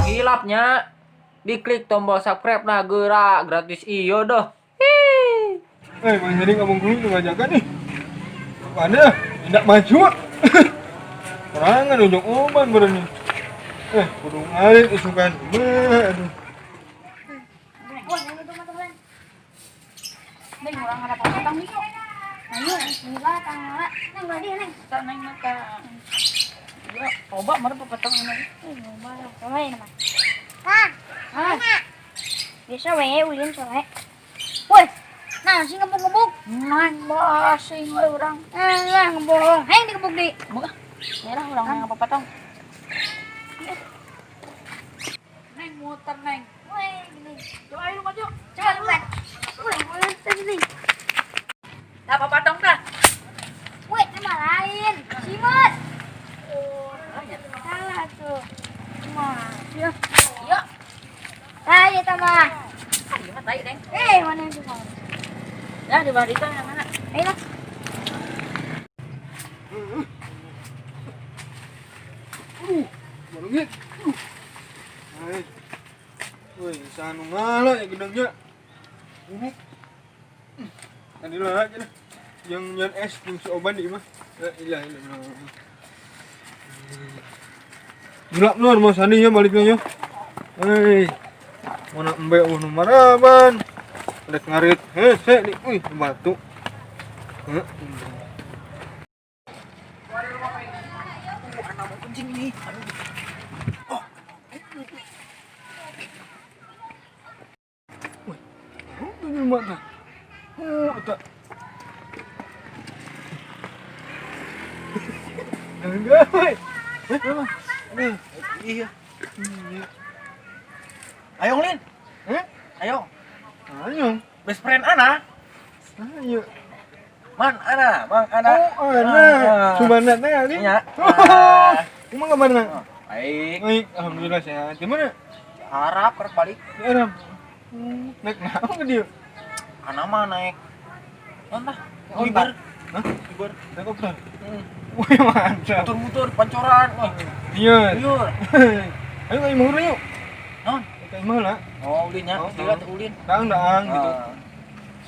Hilapnya diklik tombol subscribe nah gerak gratis iyo doh. Hi. Eh, Bang Heri ngomong dulu ngajakan nih. Mana? Tidak maju. Serangan ujung oban berani. Eh, kudu ngarit isukan. Aduh. Wah, ini tuh teman-teman. Neng, orang ada patang yuk. Ayo, gila tang neng lagi neng. Tak neng mata. Ya, obat mana petang ini. Loba, loba ini mah. Ah, ah. Biasa we ulin sore. Woi, nah sih ngebuk-ngebuk. Neng basing we urang. Nah, ngebuk. Heng digebuk di. Buka. Merah urang yang apa patang. Neng muter neng. Woi, gini. Coba ayo maju. Coba lihat. Woi, muter gini. Dah apa patang dah. Woi, nama lain. Simet. Oh, Salah tuh. Mah. Ya. Ya. Ah, ya tambah. Ah, gimana tai neng? Eh, mana yang mau? Ya di bawah itu yang mana? Ayo lah. Aduh, balungit. Aduh. Hai. Woi, sanu ngala ya gedangnya. Ini. Tadi lah aja lah. Yang nyan es jeung si Oban di mah. La ilaha illallah. Gila bener Mas Andi ya baliknya ya. Hei. Mana embe nu maraban. Rek ngarit hese di wih batu. Heeh. Anak mau kencing ini. Aduh. Oh, tuh mata. Oh, tak. Enggak, woi. Woi, apa? Aduh, Iya. iya. Ayo Lin. Eh? Ayo. Ayo. Best friend Ana. Ayo. Man Ana, Mang Ana. Oh, ana. Subana teh ali. Iya. Oh, kumaha kabarna? Baik. Baik, alhamdulillah sehat. Di mana? Arab kerek balik. Di Arab. Naik naon ke dieu? Ana mah naik. Entah. Onta. Uber. Hah? Uber. Naik motor. Hmm. Wih, mantap. Muter-muter pancoran. Wah, Iya. liur. Ayo ke imah urang yuk. Non. Ke imah lah. Oh, ulinnya. Oh, Gila oh. tuh ulin. Daang-daang gitu. Ah.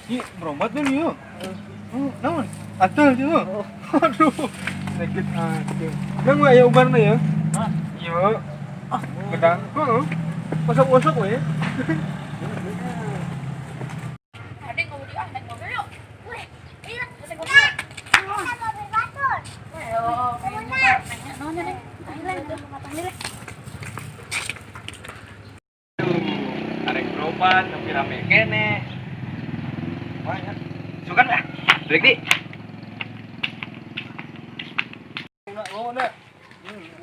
Ih, berobat dulu yuk. Oh, naon? Atel gitu. Aduh. Sakit aduh. Nang we aya ubarna ya? Hah? Iya. Ah, Gedang. Heeh. Osok-osok we. Ada yang mau di ah naik mobil yuk. Woi, iya, naik mobil. Kita mobil batur. Ayo, nengnya, nonnya neng. Ayo lah, matang lah. Arek berobat tapi rame kene. Banyak. Sukan ah. Break di. Nak bawa nak.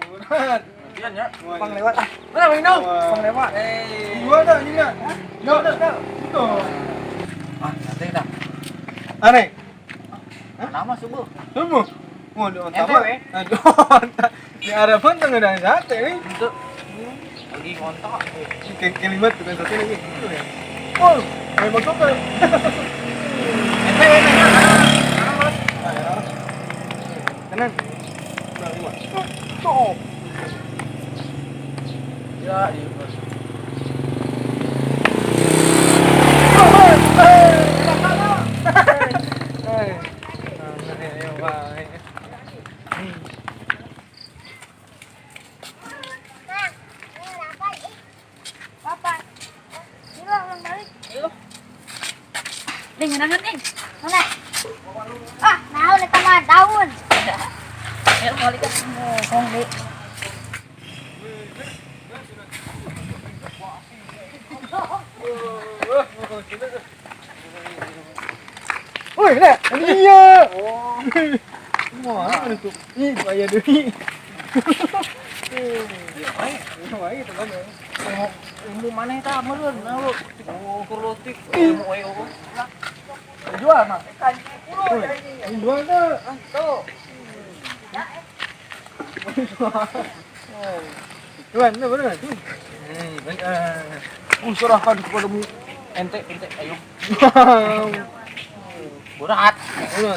Berat. Iya ya. Pang lewat ah. Mana Bang Indong? Wah. Pang lewat. Eh. Dua dah ini dah. Yo, itu. Ah, santai dah. Aneh. Nama subuh. Subuh. Wah, di onta Ente, mah. we. Aduh, onta. Di Arafan tengah ada sate nih. Itu. Lagi ngontak. Kayak kalimat bukan sate lagi. Oh, ayo masuk ke. Ente we nengnya. Kanan. Nah, lima. Stop. Ya, iya. Eh. Ayo, bye. Kang, ini apa ih? Papa. Gila, ulang balik. Ayo. Neng, ngenangan neng. Mana? Ah, naon eta mah daun. Ayo balik ke Bohong deh. Woi, nak. Iya. Oh. Wah, itu. Ih, bahaya deui. Iya, itu kan. Ilmu mana eta meureun nah lu. Ukur leutik ilmu we eueuh. Jual mah. Jual teh. Tuh. Tuan, bener bener. Balik ah. Serahkan kepadamu. Ente, ente, ayo. Berat. Udah.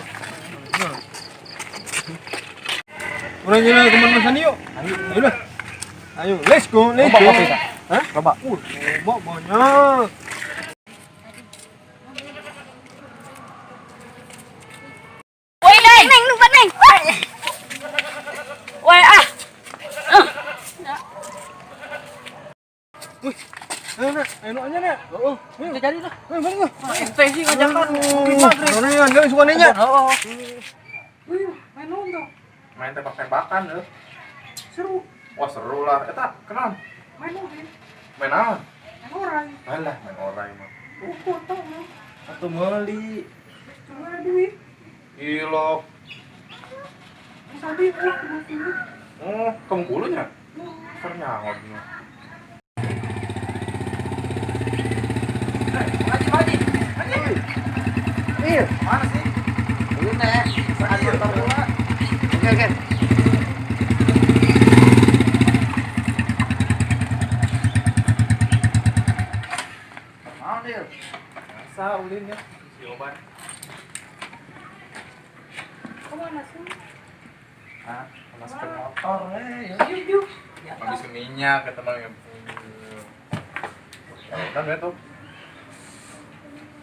Udah jalan ke mana sana yuk? Ayo, ayo lah. Ayo, let's go, let's Loba go. kopi, Kak? Hah? Loba. Loba banyak. Woi, Neng, Neng, lupa Neng. Woi, ah. Wih, ayo nak, ayo nak aja nak. Oh, Kita jadi dah. ayo balik lah. Ente sih ngajakan. Maghrib. Mana yang enggak suka nanya? Oh. Main tembak-tembakan ya. Seru. Wah, seru lah. Eta, kenal. Main mobil. Main naon? Main orai. Alah, main orai mah. Atau meuli. Duit. Ilok. Oh, kamu kulunya? Ternyata. Iya, mana sih? Ini teh, sekali motor dulu. Oke, oke. Mau deal. Biasa ulin ya. Si obat. Kemana sih? Hah? Masukin motor, eh. Yuk, yuk. Habis minyak kata mang. Ya udah ya tuh.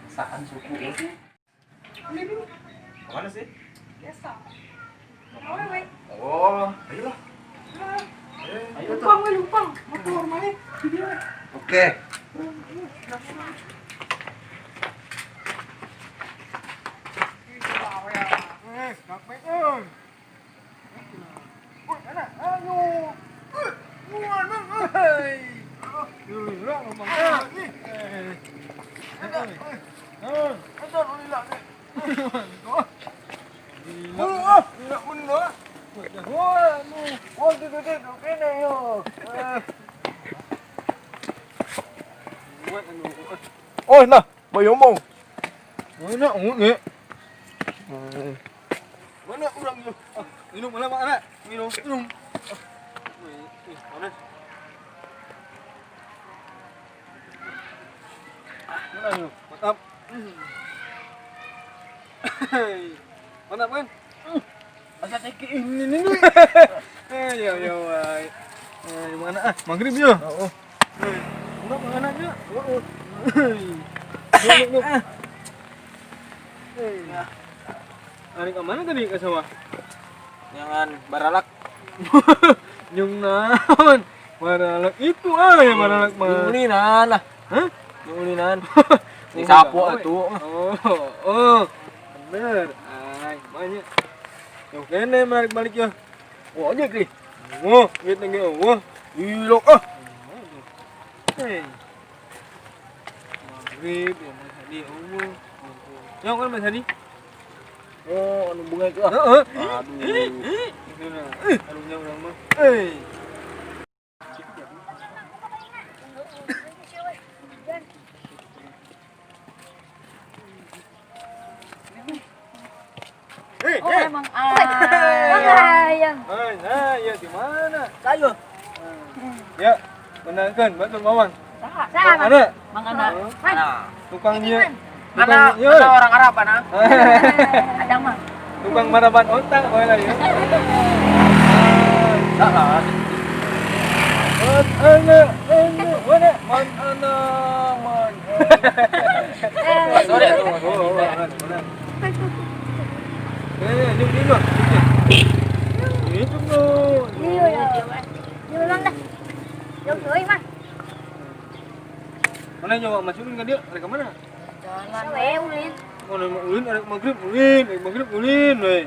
Saan suku. Kemana sih? Biasa. Wewe. Oh, ayolah. Ayo tuh. Lumpang, we lumpang. Motor mana? Oke. Eh, capek kan. Woi, anak, ayo. Eh, muan bang, eh. Gila, ngomong ah, nih. Eh. Eh, ada lila nih. Gila, gila bener. Wah, nu, oh, gede gede yo. Oh, nah, bayo omong. Mana ngut ni? Mana orang tu? Ah, minum malam anak. Minum, minum. Ah. Weh, mana? Mana ni? Mantap. Mantap kan? Masa ceki Ini ni ni. Eh, ya ya wai. Eh, mana ah? Maghrib je. Oh. Eh, enggak makanannya. Oh. Yuk, yuk. Eh. Ari ke mana tadi ke sawah? Jangan baralak. Yung naon. Maralak itu ah ya maralak mah. Ulinan lah. Hah? Ulinan. Disapu atuh. Oh, oh. Bener. Ay, banyak. Yo kene balik balik ya. Oh, aja kli. Oh, duit lagi oh. Ilok ah. Eh. Maghrib ya Mas Hadi. Oh. Yang kan Mas Hadi? Oh, anu bunga itu ah. Heeh. Aduh. Itu nah. Aduhnya urang mah. Eh. Eh, Oh, eh. emang ayam. Eh, nah, ya di mana? Kayu. Ya, menangkan bantu mawang. Sama. Ada Mang anak. Anak. tukang dia. Anak, Tukang, ya. anak orang Arab anak. Ada mah. Tukang maraban otak boleh lah ya. Enggak lah. Man ana, ana, mana? Man ana, man. Sore tuh. Oh, oh, mana? Mana? Eh, jom ni dong. Itu dong. Iya ya. Iya lang dah. Jauh euy mah. Mana nyawa masukin ke dia? Ada ke mana? Jalan we ulin. Oh, nama ulin, ada maghrib ulin, ada maghrib ulin, weh.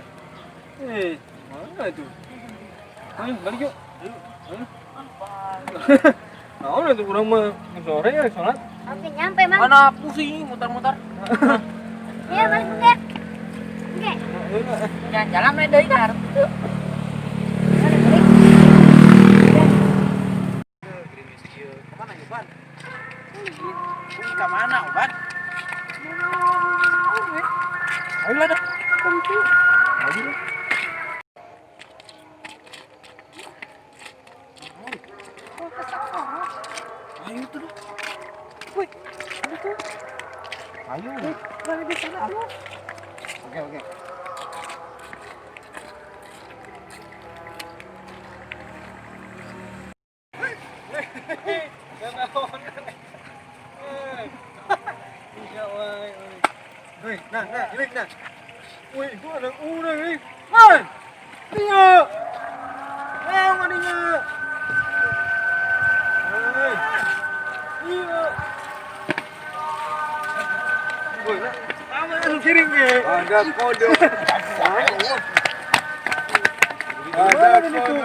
Eh, mana itu? Ayo, balik yuk. Ayo, ayo. Nah, udah tuh kurang mah sore ya sholat. Oke, nyampe, Mang. Mana pusing muter-muter. Iya, balik oke. Oke. Jalan-jalan we deui ka. Balik, balik. Kemana ya, Ban? Wih, ke mana, Ban? Ayo lah dah. Ayo lah. atuh. Ayo. Mana di sana atuh. Oke, oke. Wih, nah, nah, ini nah. Wih, itu ada urang ini. Man! Dia. Eh, maninya. Hei. Iya. Woi, apa yang kirim ke? Ada kode. Ada kode.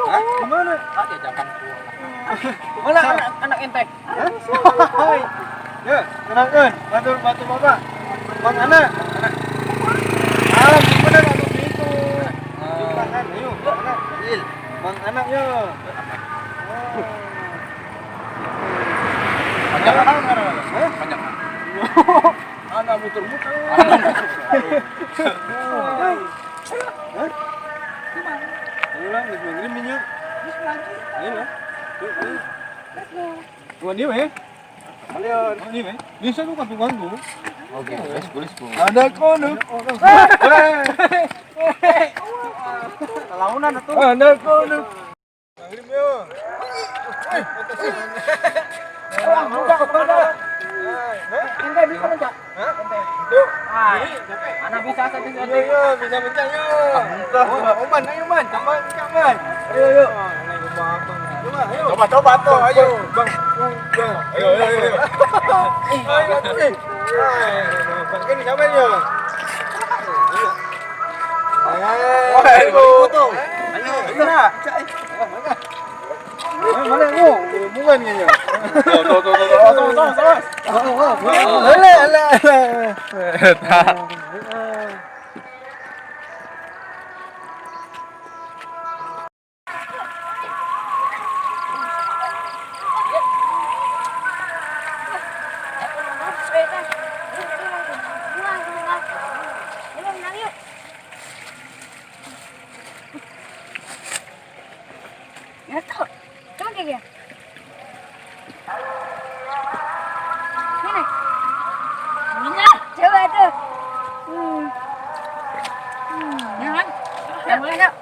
Hah? Gimana? Ah, jajakan mana anak ente? Hah? Ya, kenalkan, bantu bantu bapak. Bang anak. Anak. Ah, gimana atuh gitu. Tangan, ayo, anak. Bang anak ya. Panjang Hah? panjang. Anak muter-muter. Hah? Ayo lah, geus maghrib nya. Terus lagi. Ayo lah. Let's go. Tuan dia weh. Kalian. Ini weh. Bisa tuh bantu-bantu. Oke, let's go, let's go. Ada kodok. Launan atuh. Ada kodok. Maghrib yo. Eh, Wah, buka kepada. Ente bisa mencak. Hah? Tuh. Anak bisa satu Iya, iya, bisa mencak yo. Oh, man, ayo man, tambah mencak man. Ayo, ayo. Coba, ayo. Coba coba tuh, ayo. Bang, bang. Ayo, ayo, ayo. Ayo, ayo. Bang, ini siapa ini? Wah, Ayo, tuh. Ayo, ayo. Mana lu? Hubungan kayaknya. Tuh, tuh, tuh, tuh. Oh, tuh, tuh, tuh. Alah, alah, alah. Ya tuh, coba kayak gini. Mana? Mana? Coba tuh. Ya kan? Ya boleh enggak?